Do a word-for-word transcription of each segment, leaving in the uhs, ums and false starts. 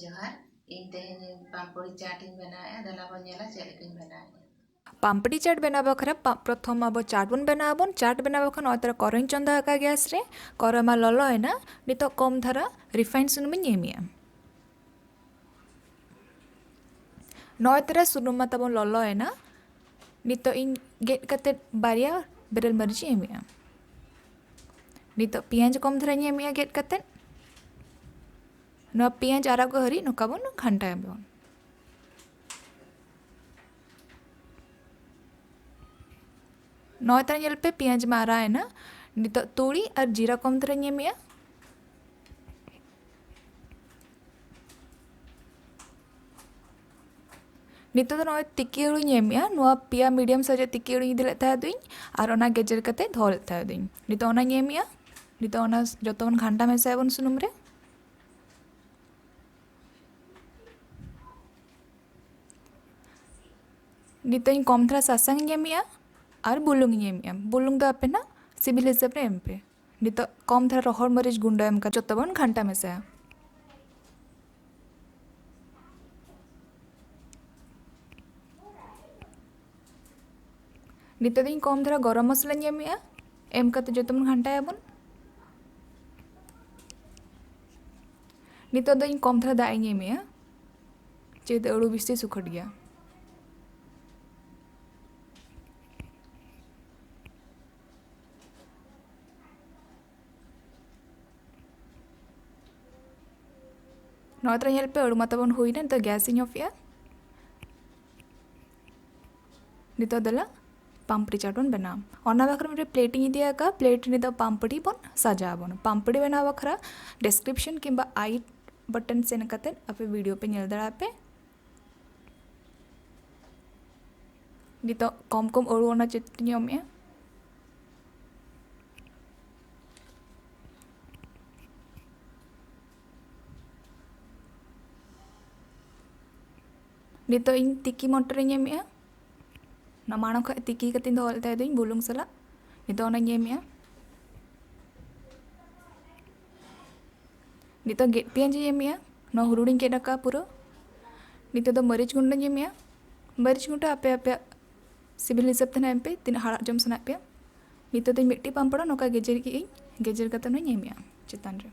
ᱡᱚᱦᱟᱨ, ᱤᱧ ᱛᱮᱦᱮᱧ ᱯᱟᱢᱯᱩᱲᱤ ᱪᱟᱴ ᱤᱧ ᱵᱮᱱᱟᱣᱮᱫᱼᱟ᱾ ᱫᱮᱞᱟ ᱵᱚᱱ ᱧᱮᱞᱟ ᱪᱮᱫ ᱞᱮᱠᱟᱧ ᱵᱮᱱᱟᱣᱮᱫᱼᱟ᱾ ᱯᱟᱢᱯᱲᱤ ᱪᱟᱴ ᱵᱮᱱᱟᱣ ᱵᱟᱠᱷᱨᱟ ᱯᱟ- ᱯᱨᱚᱛᱷᱚᱢ ᱟᱵᱚ ᱪᱟᱴ ᱵᱚᱱ ᱵᱮᱱᱟᱣ ᱟᱵᱚᱱ᱾ ᱪᱟᱴ ᱵᱮᱱᱟᱣ ᱵᱟᱠᱷᱨᱟ ᱱᱚᱜᱼᱚᱭ ᱛᱚᱨᱟ ᱠᱚᱨᱟᱧ ᱪᱚᱸᱫᱟ ᱟᱠᱟᱫ ᱜᱮᱥ ᱨᱮ᱾ ᱠᱚᱨᱟᱭ ᱢᱟ ᱞᱚᱞᱚᱭᱮᱱᱟ᱾ ᱱᱤᱛᱚᱜ ᱠᱚᱢ ᱫᱷᱟᱨᱟ ᱨᱤᱯᱷᱟᱭᱤᱱᱰ ᱥᱩᱱᱩᱢᱤᱧ ᱮᱢᱮᱜᱼᱟ᱾ ᱱᱚᱜᱼᱚᱭ ᱛᱚᱨᱟ ᱥᱩᱱᱩᱢ ᱢᱟ ᱛᱟᱵᱚᱱ ᱞᱚᱞᱚᱭᱮᱱᱟ᱾ ᱱᱤᱛᱚᱜ ᱤᱧ ᱜᱮᱫ ᱠᱟᱛᱮᱫ ᱵᱟᱨᱭᱟ ᱵᱮᱨᱮᱞ ᱢᱟᱹᱨᱤᱪ ᱤᱧ ᱮᱢᱮᱜᱼᱟ᱾ ᱱᱤᱛᱚᱜ ᱯᱮᱸᱭᱟᱡᱽ ᱠᱚᱢ ᱫᱷᱟᱨᱟᱧ ᱮᱢᱮᱜᱼᱟ ᱜᱮᱫ ᱠᱟᱛᱮᱫ᱾ ᱱᱚᱣᱟ ᱯᱮᱸᱭᱟᱡᱽ ᱟᱨᱟᱜᱚᱜ ᱦᱟᱹᱨᱤᱡ ᱱᱚᱝᱠᱟ ᱵᱚᱱ ᱜᱷᱟᱱᱴᱟᱭᱟᱵᱚᱱ᱾ ᱱᱚᱜᱼᱚᱭ ᱛᱚᱨᱟ ᱧᱮᱞ ᱯᱮ, ᱯᱮᱸᱭᱟᱡᱽ ᱢᱟ ᱟᱨᱟᱜ ᱮᱱᱟ᱾ ᱱᱤᱛᱚᱜ ᱛᱩᱲᱤ ᱟᱨ ᱡᱤᱨᱟ ᱠᱚᱢ ᱫᱷᱟᱨᱟᱧ ᱮᱢᱮᱜᱼᱟ᱾ ᱱᱤᱛᱚᱜ ᱫᱚ ᱱᱚᱜᱼᱚᱭ ᱛᱤᱠᱤ ᱦᱩᱲᱩᱧ ᱮᱢᱮᱜᱼᱟ᱾ ᱱᱚᱣᱟ ᱯᱮᱭᱟ ᱢᱤᱰᱤᱭᱟᱢ ᱥᱟᱭᱤᱡ ᱛᱤᱠᱤ ᱦᱩᱲᱩᱧ ᱤᱫᱤ ᱞᱮᱫ ᱛᱟᱦᱮᱸ ᱫᱩᱧ, ᱟᱨ ᱚᱱᱟ ᱜᱮᱡᱮᱨ ᱠᱟᱛᱮ ᱫᱚᱦᱚ ᱞᱮᱫ ᱛᱟᱦᱮᱸ ᱫᱩᱧ᱾ ᱱᱤᱛᱚᱜ ᱚᱱᱟᱧ ᱮᱢᱮᱜᱼᱟ᱾ ᱱᱤᱛᱚᱜ ᱚᱱᱟ ᱡᱚᱛᱚ ᱵᱚᱱ ᱜᱷᱟᱱᱴᱟ ᱢᱮᱥᱟᱭᱟᱵᱚᱱ ᱥᱩᱱᱩᱢ ᱨᱮ᱾ ᱱᱤᱛᱚᱜ ᱤᱧ ᱠᱚᱢ ᱫᱷᱟᱨᱟ ᱥᱟᱥᱟᱝ ᱤᱧ ᱮᱢᱮᱜᱼᱟ ᱟᱨ ᱵᱩᱞᱩᱝ ᱤᱧ ᱮᱢᱮᱜᱼᱟ᱾ ᱵᱩᱞᱩᱝ ᱫᱚ ᱟᱯᱮ ᱱᱟᱜ ᱥᱤᱵᱤᱞ ᱦᱤᱥᱟᱹᱵ ᱨᱮ ᱮᱢ ᱯᱮ᱾ ᱱᱤᱛᱚᱜ ᱠᱚᱢ ᱫᱷᱟᱨᱟ ᱨᱚᱦᱚᱲ ᱢᱟᱹᱨᱤᱪ ᱜᱩᱸᱰᱟᱹ ᱮᱢ ᱠᱟᱛᱮ ᱡᱚᱛᱚ ᱵᱚᱱ ᱜᱷᱟᱱᱴᱟ ᱢᱮᱥᱟᱭᱟ᱾ ᱱᱤᱛᱚᱜ ᱫᱚᱧ ᱠᱚᱢ ᱫᱷᱟᱨᱟ ᱜᱚᱨᱚᱢ ᱢᱚᱥᱞᱟᱧ ᱮᱢᱮᱜᱼᱟ, ᱮᱢ ᱠᱟᱛᱮ ᱡᱚᱛᱚ ᱵᱚᱱ ᱜᱷᱟᱱᱴᱟᱭᱟᱵᱚᱱ᱾ ᱱᱤᱛᱚᱜ ᱫᱚ ᱤᱧ ᱠᱚᱢ ᱫᱷᱟᱨᱟ ᱫᱟᱜ ᱤᱧ ᱮᱢᱮᱜᱼᱟ, ᱡᱮᱦᱮᱛᱩ ᱟᱹᱲᱩ ᱵᱮᱥᱤ ᱥᱩᱠᱷᱟᱹᱴ ᱜᱮᱭᱟ᱾ ᱱᱚᱣᱟ ᱛᱚᱨᱟ ᱧᱮᱞ ᱯᱮ, ᱟᱹᱲᱩ ᱢᱟ ᱛᱟᱵᱚᱱ ᱦᱩᱭᱱᱟ᱾ ᱱᱤᱛᱚᱜ ᱜᱮᱥ ᱤᱧ ᱚᱯᱷ ᱮᱜᱼᱟ᱾ ᱱᱤᱛᱚᱜ ᱫᱮᱞᱟ ᱯᱟᱢᱯᱲᱤ ᱪᱟᱴ ᱵᱚᱱ ᱵᱮᱱᱟᱣᱟ᱾ ᱚᱱᱟ ᱵᱟᱠᱷᱨᱟ ᱢᱤᱫᱴᱮᱱ ᱯᱞᱮᱴ ᱤᱧ ᱤᱫᱤ ᱟᱠᱟᱫᱼᱟ᱾ ᱯᱞᱮᱴ ᱨᱮ ᱱᱤᱛᱚᱜ ᱯᱟᱢᱯᱲᱤ ᱵᱚᱱ ᱥᱟᱡᱟᱣ ᱟᱵᱚᱱ᱾ ᱯᱟᱢᱯᱲᱤ ᱵᱮᱱᱟᱣ ᱵᱟᱠᱷᱨᱟ ᱰᱤᱥᱠᱨᱤᱯᱥᱚᱱ ᱠᱤᱝᱵᱟ ᱟᱭ ᱵᱟᱴᱚᱱ ᱥᱮᱱ ᱠᱟᱛᱮᱫ ᱟᱯᱮ ᱵᱷᱤᱰᱤᱭᱳ ᱯᱮ ᱧᱮᱞ ᱫᱟᱲᱮᱭᱟᱜᱼᱟ ᱯᱮ᱾ ᱱᱤᱛᱚᱜ ᱠᱚᱢ ᱠᱚᱢ ᱟᱹᱲᱩ ᱚᱱᱟ ᱪᱟᱹᱴᱱᱤᱧ ᱮᱢᱮᱜᱼᱟ᱾ ᱱᱤᱛᱚᱜ ᱤᱧ ᱛᱤᱠᱤ ᱢᱚᱴᱚᱨᱤᱧ ᱮᱢᱮᱜᱼᱟ᱾ ᱚᱱᱟ ᱢᱟᱲᱟᱝ ᱠᱷᱚᱱ ᱛᱤᱠᱤ ᱠᱟᱛᱮᱧ ᱫᱚᱦᱚ ᱞᱮᱫ ᱛᱟᱦᱮᱸ ᱫᱚᱧ ᱵᱩᱞᱩᱝ ᱥᱟᱞᱟᱜ᱾ ᱱᱤᱛᱚᱜ ᱚᱱᱟᱧ ᱮᱢᱮᱜᱼᱟ᱾ ᱱᱤᱛᱚᱜ ᱜᱮᱫ ᱯᱮᱸᱭᱟᱡᱽ ᱤᱧ ᱮᱢᱮᱜᱼᱟ᱾ ᱱᱚᱣᱟ ᱦᱩᱲᱩᱲᱤᱧ ᱜᱮᱫ ᱟᱠᱟᱫᱼᱟ ᱯᱩᱨᱟᱹ᱾ ᱱᱤᱛᱚᱜ ᱫᱚ ᱢᱟᱹᱨᱤᱪ ᱜᱩᱸᱰᱟᱹᱧ ᱮᱢᱮᱜᱼᱟ᱾ ᱢᱟᱹᱨᱤᱪ ᱜᱩᱸᱰᱟᱹ ᱟᱯᱮ ᱟᱯᱮᱭᱟᱜ ᱥᱤᱵᱤᱞ ᱦᱤᱥᱟᱹᱵ ᱛᱮ ᱱᱟᱜ ᱮᱢ ᱯᱮ, ᱛᱤᱱᱟᱹᱜ ᱦᱟᱲᱦᱟᱜ ᱡᱚᱢ ᱥᱟᱱᱟᱭᱮᱫ ᱯᱮᱭᱟ᱾ ᱱᱤᱛᱚᱜ ᱫᱚᱧ ᱢᱤᱫᱴᱤᱡ ᱯᱟᱢᱯᱲᱟ ᱱᱚᱝᱠᱟ ᱜᱮᱡᱮᱨ ᱠᱮᱜ ᱟᱹᱧ, ᱜᱮᱡᱮᱨ ᱠᱟᱛᱮ ᱱᱚᱣᱟᱧ ᱮᱢᱮᱜᱼᱟ ᱪᱮᱛᱟᱱ ᱨᱮ᱾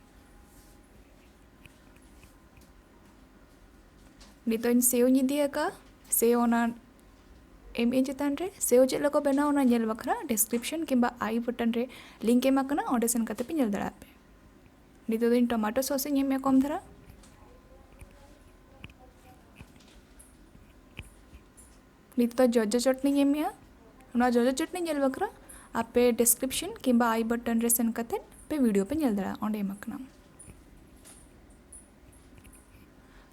ᱱᱤᱛᱚᱜ ᱤᱧ ᱥᱮᱣ ᱤᱧ ᱤᱫᱤ ᱟᱠᱟᱫᱼᱟ, ᱥᱮᱣ ᱚᱱᱟ ᱮᱢ ᱤᱧ ᱪᱮᱛᱟᱱ ᱨᱮ᱾ ᱥᱮᱣ ᱪᱮᱫ ᱞᱮᱠᱟ ᱵᱮᱱᱟᱣ ᱚᱱᱟ ᱧᱮᱞ ᱵᱟᱠᱷᱨᱟ description ᱠᱤᱝᱵᱟ I button ᱨᱮ link ᱮᱢ ᱟᱠᱟᱱᱟ, ᱚᱸᱰᱮ ᱥᱮᱱ ᱠᱟᱛᱮ ᱯᱮ ᱧᱮᱞ ᱫᱟᱲᱮᱭᱟᱜᱼᱟ ᱯᱮ᱾ ᱱᱤᱛᱚᱜ ᱫᱚ ᱤᱧ tomato sauce ᱤᱧ ᱮᱢᱮᱜᱼᱟ ᱠᱚᱢ ᱫᱷᱟᱨᱟ᱾ ᱱᱤᱛᱚᱜ ᱡᱚᱡᱚ ᱪᱚᱴᱱᱤᱧ ᱮᱢᱮᱜᱼᱟ᱾ ᱚᱱᱟ ᱡᱚᱡᱚ ᱪᱚᱴᱱᱤ ᱧᱮᱞ ᱵᱟᱠᱷᱨᱟ ᱟᱯᱮ description ᱠᱤᱝᱵᱟ I button ᱨᱮ ᱥᱮᱱ ᱠᱟᱛᱮ ᱯᱮ video ᱯᱮ ᱧᱮᱞ ᱫᱟᱲᱮᱭᱟᱜᱼᱟ, ᱚᱸᱰᱮ ᱮᱢ ᱟᱠᱟᱱᱟ᱾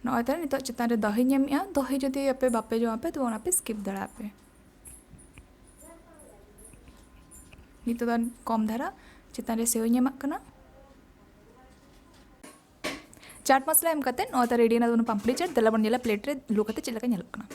ᱱᱚᱜᱼᱚᱭ ᱛᱟᱦᱞᱮ ᱱᱤᱛᱚᱜ ᱪᱮᱛᱟᱱ ᱨᱮ ᱫᱚᱦᱤᱧ ᱮᱢᱮᱜᱼᱟ᱾ ᱫᱚᱦᱤ ᱡᱩᱫᱤ ᱟᱯᱮ ᱵᱟᱯᱮ ᱡᱚᱢᱟ ᱯᱮ, ᱛᱚᱵᱮ ᱚᱱᱟ ᱯᱮ skip ᱫᱟᱲᱮᱭᱟᱜᱼᱟ ᱯᱮ᱾ ᱱᱤᱛᱚᱜ ᱫᱚ ᱠᱚᱢ ᱫᱷᱟᱨᱟ ᱪᱮᱛᱟᱱ ᱨᱮ ᱥᱮᱣᱤᱧ ᱮᱢᱟᱜ ᱠᱟᱱᱟ᱾ ᱪᱟᱴ ᱢᱚᱥᱞᱟ ᱮᱢ ᱠᱟᱛᱮ ᱱᱚᱣᱟ ᱫᱚ ready ᱮᱱᱟ ᱯᱟᱢᱯᱲᱤ ᱪᱟᱴ᱾ ᱫᱮᱞᱟ ᱵᱚᱱ ᱧᱮᱞᱟ plate ᱨᱮ ᱞᱩ ᱠᱟᱛᱮ ᱪᱮᱫ ᱞᱮᱠᱟ ᱧᱮᱞᱚᱜ ᱠᱟᱱᱟ᱾